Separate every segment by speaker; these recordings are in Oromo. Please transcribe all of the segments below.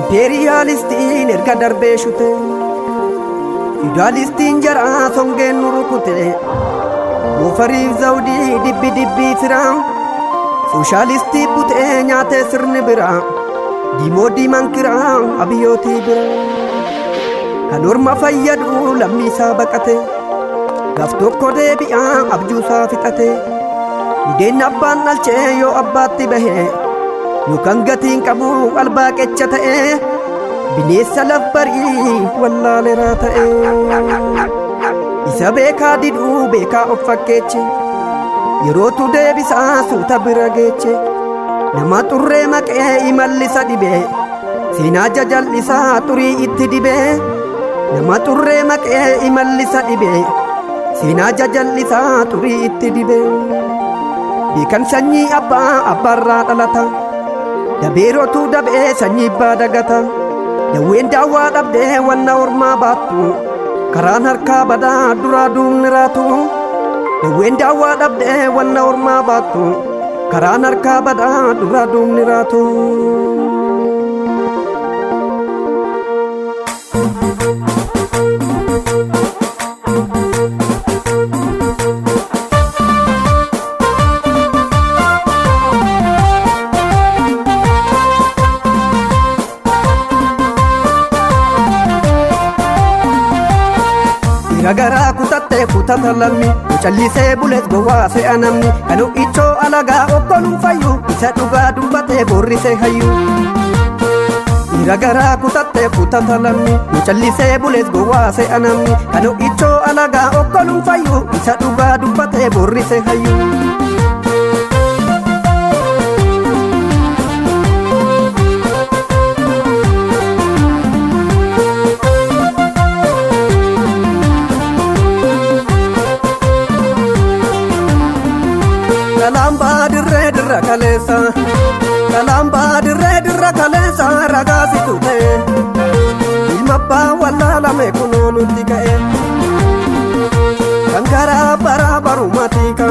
Speaker 1: Impeeriyaalistiin erga darbee shute, Fiudaalistiin jaraa songeen nu rukute, Moofariif zawdii dibbi dibbii firaa, Sooshaalistii butee nyaatee sirni biraa, Diimoo diiman kiraa abiyyootii biraa. Kan orma fayyadu lammiisaa baqate, gaaf tokko deebi'aa abjuusaa fixate. Budeenni abbaan dhalchee yoo abbaatti bahe, yookaan gatiin qabu albaaqecha ta'e, bineensa laf barii wallaaleraa ta'e. Isa beekaa diduu beekaa of fakkeeche, yerootu deebisaa suuta bira geeche. Nama xurree maqee imallisa dhibee, seenaa jajal'isaa xurii itti dibee. Nama xurree maqee imallisa dhibee, seenaa jajal'isaa xurii itti dibee. Beekan sanyii abbaa abbaarraa dhalata, dabeerotu dabee sanyii abbaa dagata. Dawween daawwaa dhabdee wanna ormaa baattu, karaan harkaa badaa duraa duubni raatu. Dawween daawwaa dhabdee wanna ormaa baattu, karaan harkaa badaa duraa duubni raatu. Dhiira garaa kutattee kutata lammi, callisee bulees gowwaa se'a namni. Kan ichoo alagaa okkoluun fayyu, isa dhugaa dubbatee boorrisee hayyu. Dhiira garaa kutattee kutata lammi, callisee bulees gowwaa se'a namni. Kan ichoo alagaa okkoluun fayyu, isa dhugaa dubbatee boorrisee hayyu. Kalambaa dirree dirra kaleessa, kalambaa dirree dirra kaleessa ragaasitu ta'e, ilma abbaa wallaalame kunoo nutti ka'e. Kan garaa baraa barumaatiika,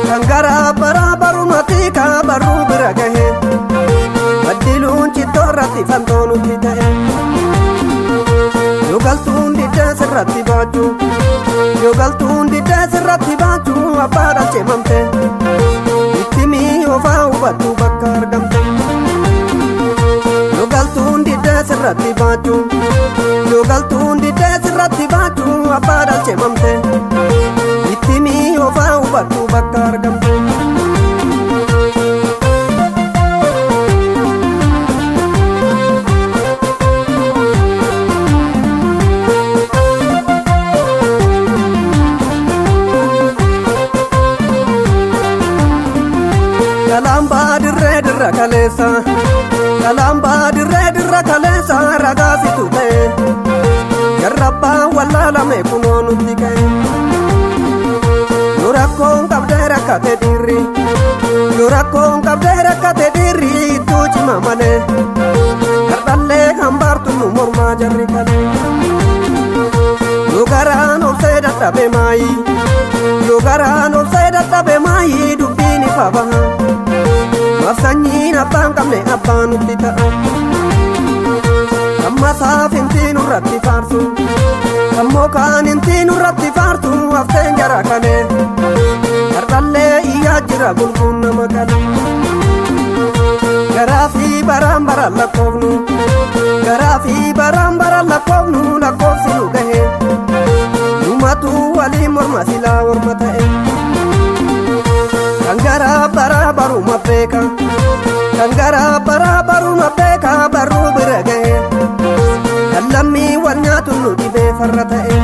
Speaker 1: kan garaa baraa barumaatiika barruu bira gahe, baddiluun cittoo irratti fantoo nutti ta'e. Yoo galtuun diddee sirratti baachuu, yoo galtuun diddee sirratti baachuu abbaa dhalchee mamte. Itti mi'oofaa hubattu bakka argamte. Yoo galtuun diddee sirratti baachuu, yoo galtuun diddee sirratti baachuu abbaa dhalchee mamte. Itti mi'oofaa hubattu bakka argamte. Kalambaa dirree dirra kaleessa, kalambaa dirree dirra kaleessa ragaasitu ta'e, jarrabbaa wallaalame kunoo nutti ka'e. Yoo rakkoon qabdee rakkate dhiirri, yoo rakkoon qabdee rakkate dhiirri ittuu cima malee, hardhallee hambaartu nu mormaa jarri kalee. Yoo garaan obsee dadhabe maayi, yoo garaan obsee dadhabe maayi dubbiin ifa baha. Maaf sanyiin abbaan qabne abbaa nutti ta'a. Kan masaaf inti nurratti faarsu, kan mokaan inti nurratti faarsu hafteen jara kalee. Hardhallee iyyaa jira gulguun nama galee. Garaa fi baraan baraan lakkoofnu, garaa fi baraan baraan lakkoofnu lakkoofsi nu gahe. Numatu walii morma silaa morma ta'e. Kan garaa baraa baruma beeka, kan garaa baraa baruma beeka barruu bira gahe. Kan lammii wal nyaatu nu dhibee farra ta'e.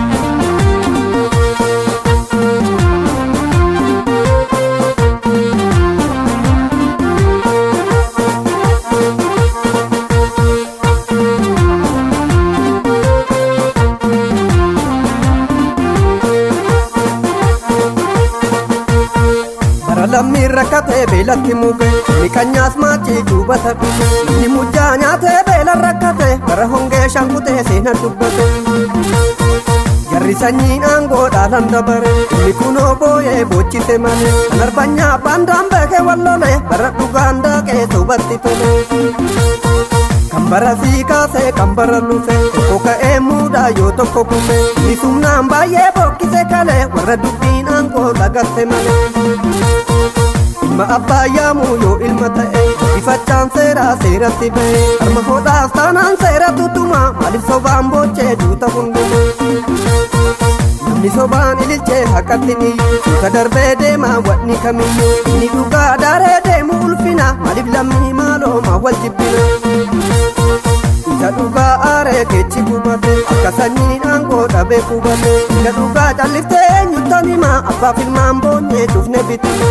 Speaker 1: Bara lammiin rakkatee beelatti muke, miqanyaas maachii duubata dhufe. Inni mujjaa nyaatee beela rakkate, bara hongee shankutee seena dubbate. Jarri sanyiin aangoo dhaalan dabare, inni kunoo booyee boochise malee. Kan arbanyaa baandaan beekee wallole, bara dhugaan daaqee sobatti tole. Kan bara sii kaasee kan bara lufe, tokko ka'ee muudaa yoo tokko kufe. Inni sumnaan baay'ee bokkise kalee, warra dubbiin aangoo lagatte malee. Ilma abbaa yaamuu yoo ilma ta'e, ifachaan seeraa seeratti ba'e. Harma hodhaas taanaan seera tutuma, maaliif sobaan boochee duuta hunduma. Namni sobaan ililchee haqatti ni duuta darbee deema wanni kamiyyuu. Inni dhugaa daaree deemu ulfina, maaliif lammii maaloo wal jibbina. Isa dhugaa aaree keechi gubate, akka sanyiin aangoo dhabee qubate. Isa dhugaa calliftee eenyuttan hima, abbaaf ilmaan boonyee cufne bitima.